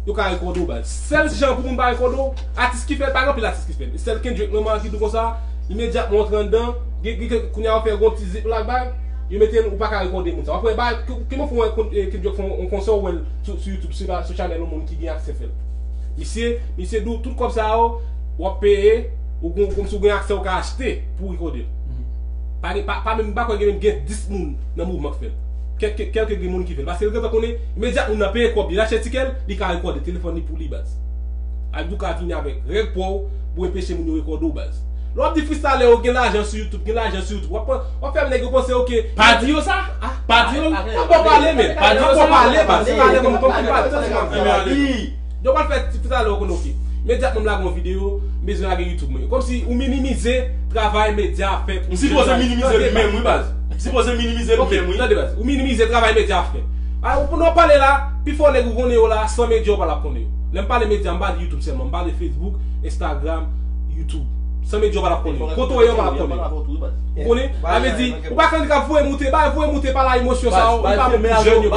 yo ka rekòde w, baz. Sèl jan pou moun pa rekòde w, atis ki fè l, pa gen anpil atis ki fè l. Sèl Kendrick Lamar ki di w konsa, imedyatman w antre anndan, gen, gen, gen, kounye a w fè yon ti zip la bay, yo mete l, ou pa ka rekòde moun sa. W ap wè, bay, ke, ke mwen fè yon, eh, Kendrick fè yon, yon konsè, w wè l sou, sou YouTube, se pa sou chanèl yon moun ki gen aksè fè l. Misye, misye di w tout kòb sa yo, w ap peye, ou gon, kòmsi w gen aksè, ou ka achte pou w rekòde l. Pa gen, pa, pa menm, m pa kwè gen menm gen dis moun nan mouvman k fè l. Kèlke, kèlke gen moun ki fè l. Paske l gentan konnen, imedyat moun nan peye kòb li, l achte tikè l, li ka rekòde telefòn li pou li, baz. Abdou ka vini avèk règ pa w pou enpeche moun yo rekòde w, baz. Lè w ap di freestyle yo gen lajan sou YouTube, gen lajan sou YouTube. W ap, w ap fè nèg yo panse, ok. Pa di yo sa. Pa di yo. Ann pale, men. Pa di yo sa. Ann pale, baz. Freestyle yo konn, konn, konn pale. Yo pral fè ti freestyle yo konn, ok. Imedyatman m lage yon videyo, m bezwen lage YouTube mwen. Kòmsi ou minimize travay medya ap fè pou jèn la. M sipoze minimize l menm, wi, baz. M sipoze minimize l menm, wi. Tande, baz. Ou minimize travay medya ap fè. A, ou, nou pale la, pifò nèg ou konnen yo la, san medya ou pa t ap konnen yo. Lè m pale medya, m pa di YouTube sèlman, m pale Facebook, Instagram, YouTube. San medya ou pa t ap konnen yo. Kote w ye, yo pa t ap konnen yo. Ou konnen? Sa vle di, ou pa konn k ap voye moute, bay voye moute pa la emosyon sa yo, li pa bon pou jèn yo.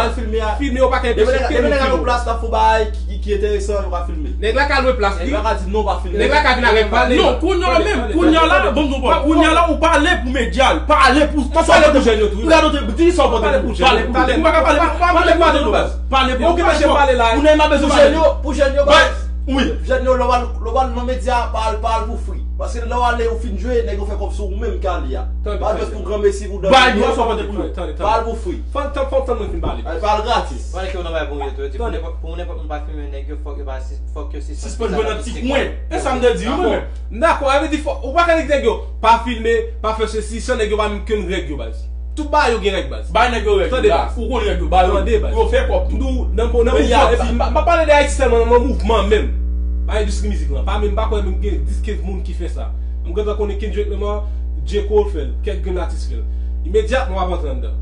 Filme yo pa ka enpeche kenn moun filme. Depi nèg ap lwe plas, l ap fè yon bagay ki, ki enteresan, yo ka filme. Nèg la ka lwe plas li. Nèg la ka di non, pa filme. Nèg la ka vin avèk pale. Non, kounye a menm, kounye a la, bon, bon, bon, kounye a la, ou pale pou medya, pale pou, pale pou jèn yo tou. Ou gade, di sa w pote pou jèn. Pale pou jèn. Ou pa ka pale, pale pou jèn, baz. Pale pou jèn. Ou nan bezwen pale pou jèn yo, pou jèn yo, baz. Wi. Jèn yo, lè w al, lè w al nan medya, pale, pale pou free. Paske lè w ale, ou fin jwe, nèg yo fè kòb sou ou menm k ale a. Pa jwèt pou granmesi, pou danse. Bay bò sa w pote pou yo. Pale pou free. Fò, fò, fò, fò mwen fin pale. Ay, pale gratis. Pale ke ou nan bay pou yo tou. Yo di pou nenpòt, pou nenpòt moun pa filme nèg yo, fòk yo pa si, fòk yo sispann jwe nan ti kwen. E sa m te di, wi, mwen menm. M dakò, sa vle di fò, ou pa ka di nèg yo, pa filme, pa fè sesi, san nèg yo pa menm kenn règ yo, baz. Tout bagay yo gen règ, baz. Bay nèg yo règ yo, baz. Ou konn règ yo, bay yo. Tande, baz. Pou yo fè kòb tou. Nou, nan, nan mouvman, epi, m pa, m pa pale de Ayiti sèlman, nan mouvman menm. Pa endistri mizik lan. Pa menm, m pa kwè menm gen dis kenz moun ki fè sa. M gentan konnen Kendrick Lamar, J. Cole fè l, kèk grenn atis fè l. Imedyatman, w ap antre anndan.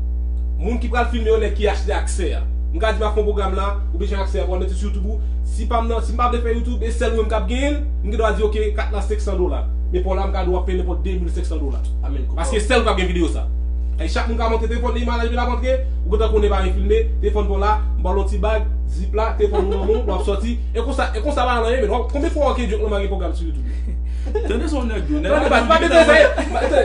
Moun ki pral filme yo, nèg ki achte aksè a. M ka di m ap fè yon pwogram la, ou bezwen aksè a pou w al mete sou YouTube ou. Si pa m nan, si m pa vle fè YouTube, e sèl mwen m k ap genyen l, m gen dwa di, ok, kat la senk san dola. Men pa w la, m ka di w ap peye nenpòt de mil senk san dola. Paske sèl ou k ap gen videyo sa. E chak moun ka montre telefòn li, malaj li ap antre, ou gentan konnen pa gen filme, telefòn pa w la, m ba w yon ti bag, zip la, telefòn ou nan men w, w ap sòti. E konsa, e konsa bagay lan ye, men w ap, konbyen fwa w wè Kendrick Lamar gen pwogram sou YouTube? Tande son nèg yo, nèg la. Tande, baz, pa mete sa,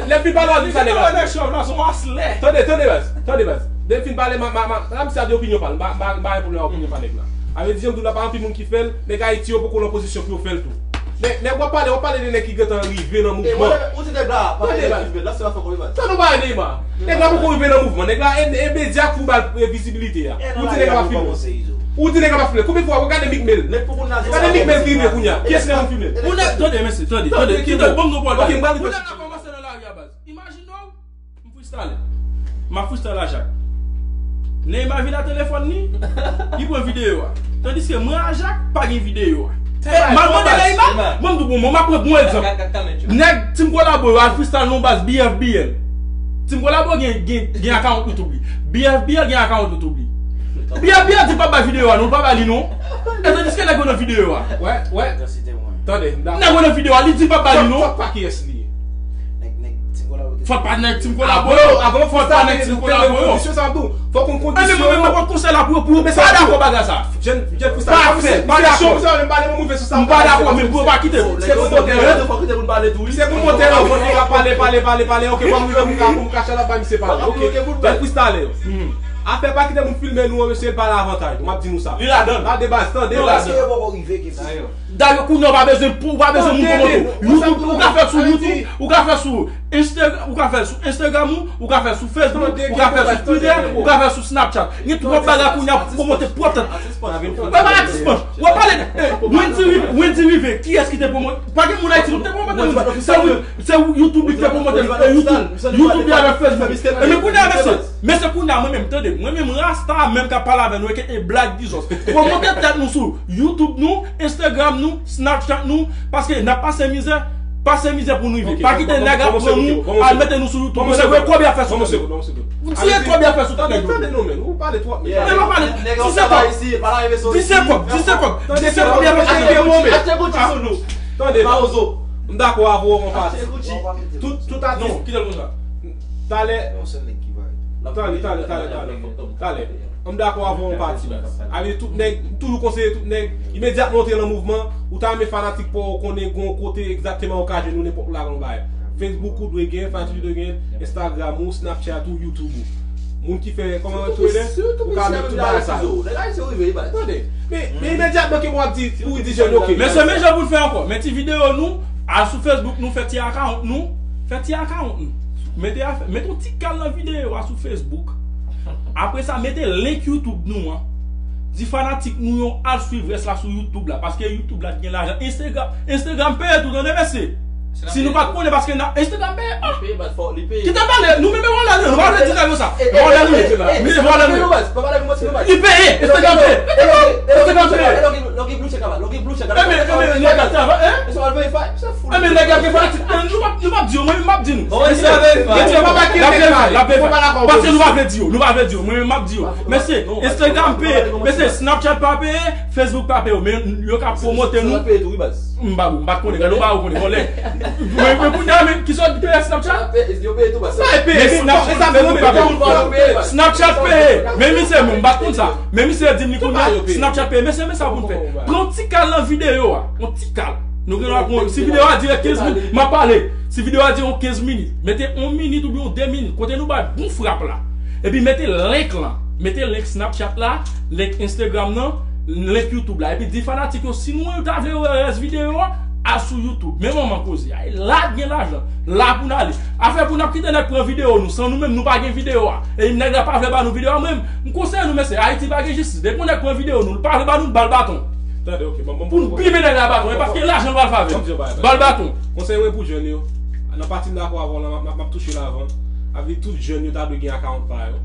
lè m fin pale, w ap di sa nèg la. Nèg chòv la, se yon aslè. Tande, tande, baz, tande, baz. Lè m fin pale, ma, ma, ma, la, misye ap di opinyon pa l, m pa, m pa, m pa gen pwoblèm ak opinyon pa nèg la. Sa vle di, jan m di w la, pa anpil moun ki fè l, nèg Ayiti yo poko nan pozisyon pou yo fè l tou. Nèg, nèg w ap pale, w ap pale de nèg ki gentan rive nan mouvman. Ou di nèg la, pa fè filme, la se pa fè konbyen baz. Tande yon bagay, Neymar. Nèg la poko rive nan mouvman. Nèg la, e, e medya k pou ba l, e, vizibilite a. Ou di nèg la pa filme. Ou di nèg la pa filme. Konbyen fwa, gade Meek Mill. Gade Meek Mill ki rive kounye a. Kiyès ki konn filme? Pou nèg, tande, mesye, tande, tande, kite, ban m yon pwoblèm. Ok, m pral. Pou nèg la kòmanse nan lari a, baz. Imajine w, m freestyle. M ap freestyle a Jak. Neymar vin ak telefòn li, li pran videyo a. Tandiske mwen a Jak, pa gen videyo a. E, m al mande Neymar, mwen m di bon, mwen m ap pran bon egzanp. Nèg Team Collabo yo al freestyle nan yon baz B F B L. Team Collabo gen, gen, gen akawont YouTube li. B F B L gen akawont YouTube li. B F B L di l p ap bay videyo a non, l pa bay li non. E tandiske nèg yo nan videyo a. Wè, wè. Tande, m dakò. Nèg yo nan videyo a, li di l p ap bay li non. Fòk, fòk pa kiyès li ye. Nèg, nèg, Team Collabo te. Fòk pa nèg Team Collabo yo. Avan, avan, fòk pa nèg Team Collabo yo. Kondisyon sa tou. Fòk ou kondisyon. E men mwen, mwen, mwen konsèy la pou yo, pou yo pa dakò bagay sa. Jèn, jèn freestyle. Pa fè, pa dakò. M pa dakò, men pou yo pa kite. Se pou motè yo. Fòk kite moun pale tou, wi. Se pou motè yo, motè yo ap pale, pale, pale, pale. Ok, bon, wi, bon, m ka, m ka chalap ba misye pale. Ok, jèn freestyle yo. Afè pa kite moun filme nou an, mesye, l pa nan avantaj nou. M ap di nou sa. Li ladan. Tande baz, tande baz. Èske yo poko rive gen videyo? Dayè, kounye a, ou pa bezwen pou, ou pa bezwen moun pwomote w. YouTube, ou ka fè l sou YouTube, ou ka fè sou Instagram, ou ka fè l sou Instagram ou, ou ka fè l sou Facebook, ou ka fè l sou Twitter, ou ka fè l sou Snapchat. Gen twòp bagay kounye a pou pwomote pwòp tèt. Wè pa atis panch. Wè pale de, eh, Wendy Riv-, Wendy Rive, kiyès ki te pwomote? Pa gen moun Ayiti, nou te pwomote Wendy. Se Wi-, se YouTube li ki te pwomote l. E YouTube, YouTube li avèk Facebook. E men kounye a, mesye, mesye, kounye a, mwen menm, tande, mwen menm, Rasta menm k ap pale avè nou, eke e Black Jesus. Pwomote tèt nou sou YouTube nou, Instagram nou, Snapchat nou, paske n ap pase mizè, pase mizè pou nou rive. Pa kite nèg ap pran nou, al mete nou sou YouTube. Se vre kòb y ap fè sou tande. Ou di e kòb y ap fè sou tande. Tande, tande non, men. Ou pale twòp, men. Tande, pa pale. Di se kòb. Di se kòb. Di se kòb. Di se kòb y ap fè sou tande. Achte Gucci sou nou. Tande. Mawozo. M dakò avè w an pati. Achte Gucci. Tout, tout atis. Non, kite l konsa. Talè. Yon sèl nèg ki pare. Talè, talè, talè, talè. Talè. M dakò avè w an pati, baz. Avè tout nèg, m toujou konseye tout nèg, imedyatman w te nan mouvman, ou ta renmen fanatik pa w konnen gon kote egzakteman ou ka jwenn ou nenpòt la nan bay. Facebook ou dwe gen, fanatik ou dwe gen, Instagram ou, Snapchat ou, YouTube ou. Moun ki fè, kòman Twitter, ou ka met tout bagay sa yo. Tande, men, men imedyatman ke w ap di, ou di jèn, ok. Men se men jan pou n fè ankò. Men ti videyo nou, al sou Facebook nou, fè ti account nou, fè ti account nou. Mete afè, mete yon ti kal nan videyo a sou Facebook. Apre sa, mete link YouTube nou an. Di fanatik nou yo al swiv rès la sou YouTube la, paske YouTube la gen lajan. Instagram, Instagram peye tou, tande mesye. Si nou pa t konnen, paske nan Instagram peye. Ah! Kite pale, nou menm e vòlè nou, nou pa vle di nèg yo sa. Vòlè nou ye. Men vòlè nou ye. Li peye, Instagram peye. Instagram peye. Ebyen, ebyen, nèg ap travay, hein? Ebyen, nèg ap gen fanatik. Eh, nou p ap, nou p ap di yo, mwen menm m p ap di nou. Paske nou pa vle di yo, nou pa vle di yo, mwen menm m ap di yo. Mesye, Instagram peye, mesye, Snapchat pa peye, Facebook pa peye, men yo ka pwomote nou. M pa, m pa konnen, gade, ou pa ou konnen, vòlè. Men, men kounye a, men, kisa w di peye Snapchat? Yo peye tou, baz. Sa e peye. Men Snapchat, Facebook pa peye. Snapchat peye. Men misye, men m pa konn sa. Men misye di m li kounye a, Snapchat peye. Mesye, men sa pou n fè. Pran yon ti kal nan videyo a. Yon ti kal. Nou gen dwa pran, si videyo a dire kenz minit, m ap pale. Si videyo a dire yon kenz minit, mete yon minit oubyen yon de minit, kote nou bay bon frap la. Epi mete link lan. Mete link Snapchat la, link Instagram nan, link YouTube la. Epi di fanatik yo, si nou ta vle wè rès videyo a, al sou YouTube. Men manman koze a. E la gen lajan. La pou n ale. Afè pou n ap kite nèg pran videyo nou, san nou menm nou pa gen videyo a. E nèg la pa vle ba nou videyo a, mwen menm, m konseye nou, mesye, Ayiti pa gen jistis. Depi yon nèg pran videyo nou, li pa vle ba nou, ba l baton. Tande, ok, bon, bon, pou n bimen nèg la baton, e paske lajan l pral favè. Ba l baton. Konsèy mwen pou jèn yo, nan pati m dakò avè w la, m ap, m ap touche l avan. Avè tout jèn yo ta dwe gen account pa yo.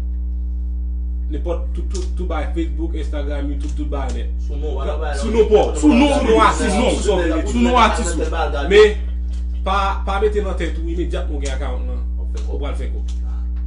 Nenpòt, tout, tout, tout bagay, Facebook, Instagram, YouTube, tout bagay nèt. Sou non pa w. Sou non, sou non atis ou. Sou non atis ou. Men, pa, pa mete nan tèt ou, imedyatman w gen account lan, ou pral fè kòb.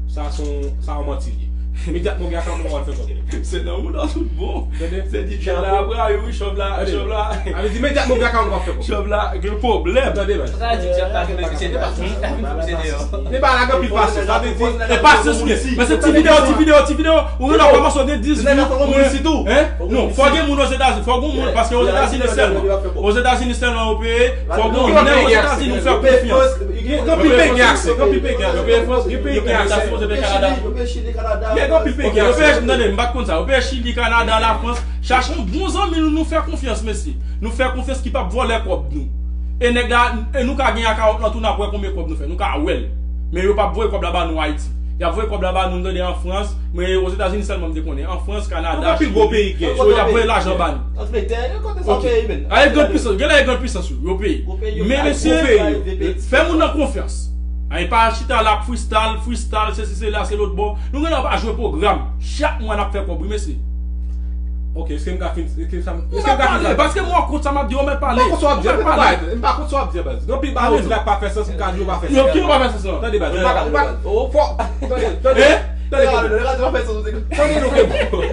Sa se yon, sa yon manti li ye. Imedyatman w gen account lan, w pral fè kòb. Se nan ou nan tout bon. Se di chòv la, apre a, wi, chòv la, chòv la. Avè di, imedyatman w gen account lan, w ap fè kòb. Chòv la gen pwoblèm. Tande, baz. Sa di chòv la, men se de pa, se de yo. Men pa la gen pil pasyans. Sa vle di, e pasyans li ye. Men se ti videyo, ti videyo, ti videyo. Ou gen nan kòmanse gen dis views. Hein? Non, fò gen moun Ozetazini, fò gen moun, paske Ozetazini sèlman. Ozetazini sèlman yo peye. Fò gen yon nèg Ozetazini ou fè konfyans. Gen anpil peyi gen aksè, gen anpil peyi gen aksè. Yo peye Frans, gen peyi gen aksè. Yo peye Chili, Kanada. Gen anpil peyi gen aksè. Tande, m pa t konn sa. Yo peye Chili, Kanada, Lafrans. Chache yon bon zanmi nou, nou fè konfyans, mesye. Nou fè konfyans ki p ap vòlè kòb nou. E nèg la, e nou ka gen akawont lan tou, n ap wè konbyen kòb nou fè. Nou ka wè l. Men yo p ap voye kòb la ba nou Ayiti. Y ap voye kòb la ba nou, m tande, an Frans. Men Ozetazini sèlman m te konnen. An Frans, Kanada, Chili. Anpil gwo peyi gen. So, y ap voye lajan ba nou. Angletè, yo kote sa peye, men. A, e gran pisans. Gen la, e gran pisans, yo, yo peye. Men, mesye, fè moun nan konfyans. A, e pa chita la, freestyle, freestyle, sesi, sela, se lòt bò. Nou gen nan pa jwe pwogram. Chak mwa n ap fè kòb, wi, mesye. Ok, èske m ka fin, èske sa, èske m ka fin pale? Paske mwen kont sa m ap di, ou mèt pale. M pa kont sa w ap di, m pa kont sa w ap di, baz. Gen anpil bagay ou di la k pa fè sans, m ka di yo pa fè sans. Yo, ki yo pa fè sans lan? Tande, baz, ou pa ka, ou pa, oh, fò, tande, tande, tande, tande, tande, non, ke bon.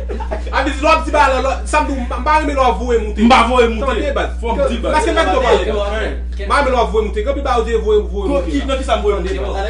A di, lè w ap di bagay la, sa m di w, m pa renmen lè w ap voye moute. M pa voye moute. Tande, baz. Fò m di, baz. Paske m pa di w pale. M pa renmen lè w ap voye moute. Gen anpil bagay ou di voye, voye moute. Nan ki sa m voye moute?